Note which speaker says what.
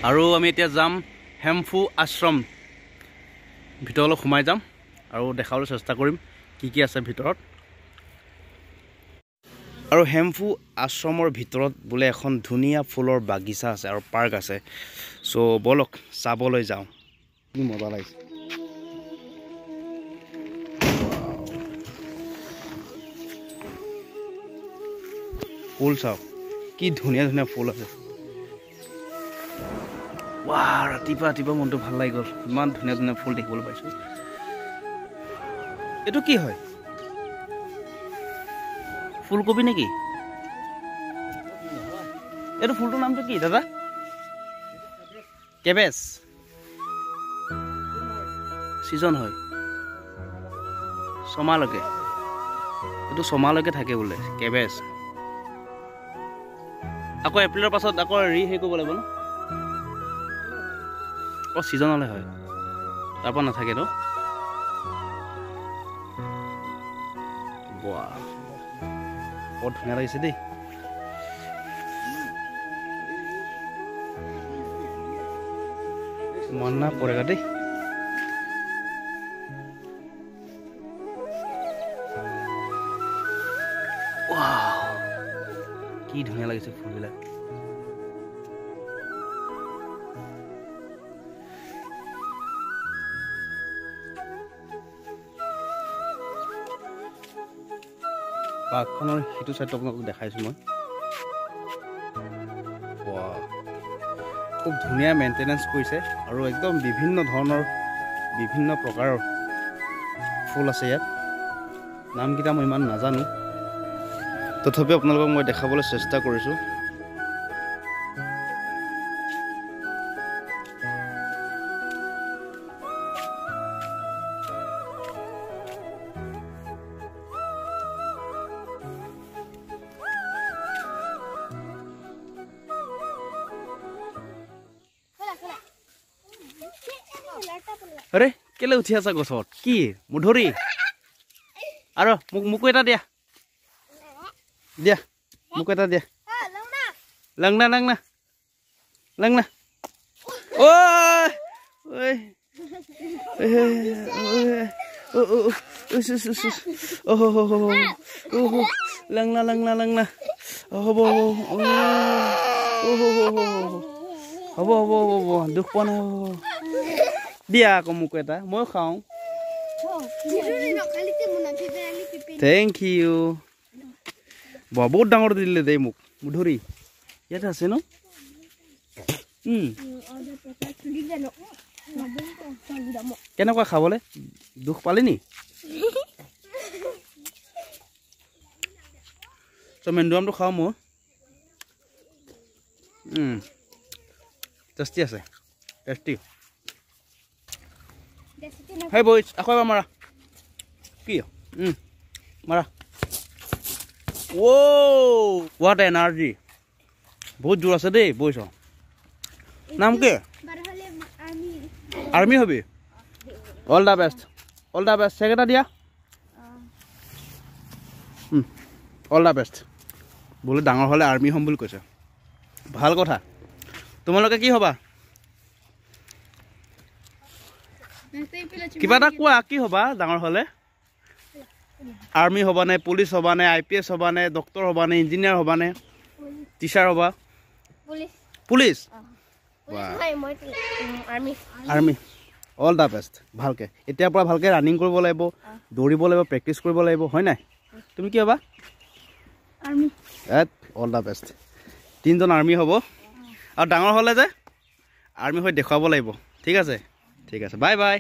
Speaker 1: আৰু আমি এতিয়া যাম হেমফু আশ্ৰম, ভিতৰলৈ সোমাই যাম আৰু দেখাবলৈ চেষ্টা কৰিম কি কি আছে ভিতৰত। আৰু হেমফু আশ্ৰমৰ ভিতৰত বোলে এখন ধুনীয়া ফুলৰ বাগিচা আছে আৰু পাৰ্ক আছে। চ' ব'লক চাবলৈ যাওঁ। কি মজা লাগিছে। ফুল চাওক, কি ধুনীয়া ধুনীয়া ফুল আছে। ৱাহ, ৰাতিপুৱা ৰাতিপুৱা মনটো ভাল লাগি গ'ল, ইমান ধুনীয়া ধুনীয়া ফুল দেখিবলৈ পাইছোঁ। এইটো কি হয়? ফুলকবি নেকি? এইটো ফুলটোৰ নামটো কি দাদা? কেবেজ। ছিজন হয় ছমাহলৈকে, এইটো ছমাহলৈকে থাকে বোলে কেবেজ। আকৌ এপ্ৰিলৰ পাছত আকৌ হেৰি কৰিব লাগিব ন? অঁ, ছিজনলৈ হয়, তাৰপৰা নাথাকে ন? বাহ, বৰ ধুনীয়া লাগিছে দেই। মাননা পৰেগা দেই। কি ধুনীয়া লাগিছে ফুলবিলাক। পাৰ্কখনৰ সিটো চাইডটো আপোনালোকক দেখাইছোঁ মই। খুব ধুনীয়া মেইনটেনেঞ্চ কৰিছে আৰু একদম বিভিন্ন ধৰণৰ বিভিন্ন প্ৰকাৰৰ ফুল আছে ইয়াত। নামকেইটা মই ইমান নাজানো, তথাপিও আপোনালোকক মই দেখাবলৈ চেষ্টা কৰিছোঁ। আৰে কেলে উঠি আছা গছত? কি মধুৰি? আৰু মোকো এটা দিয়া, দিয়া মোক এটা দিয়া। লংনা লংনা লংনা। ঐ লংনা লংনা লংনা। হ'ব হ'ব হ'ব হ'ব হ'ব, দুখ পোৱা নাই। দিয়া আকৌ মোক এটা, ময়ো খাওঁ। Thank you. বহুত ডাঙৰ দিলে দেই মোক মধুৰি। ইয়াতে আছে ন? কেনেকুৱা খাবলৈ? দুখ পালি নি? চ' মেন্দুৱামটো খাওঁ মই। টেষ্টি আছে, টেষ্টি। হেই বইজ, আকৌ এবাৰ মাৰা। কি মাৰা। What energy, বহুত জোৰ আছে দেই বইছ। নাম কি? Army hobby? All the best, all the best. Check এটা দিয়া। All the best. বোলে ডাঙৰ হ'লে আৰ্মি হ'ম বুলি কৈছে। ভাল কথা। তোমালোকে কি হ'বা? কিবা এটা কোৱা, কি হ'বা ডাঙৰ হ'লে? আৰ্মি হ'বা নে, পুলিচ হ'বা নে, আই পি এছ হ'বা নে, ডক্টৰ হ'বা নে, ইঞ্জিনিয়াৰ হ'বা নে, টিচাৰ হ'বা? Police, army. All the best. ভালকে এতিয়াৰ পৰা ভালকে ৰানিং কৰিব লাগিব, দৌৰিব লাগিব, প্ৰেক্টিচ কৰিব লাগিব, হয় নাই? তুমি কি হ'বা? All the best. তিনিজন আৰ্মি হ'ব আৰু ডাঙৰ হ'লে যে আৰ্মি হৈ দেখুৱাব লাগিব। ঠিক আছে, ঠিক আছে, বাই বাই।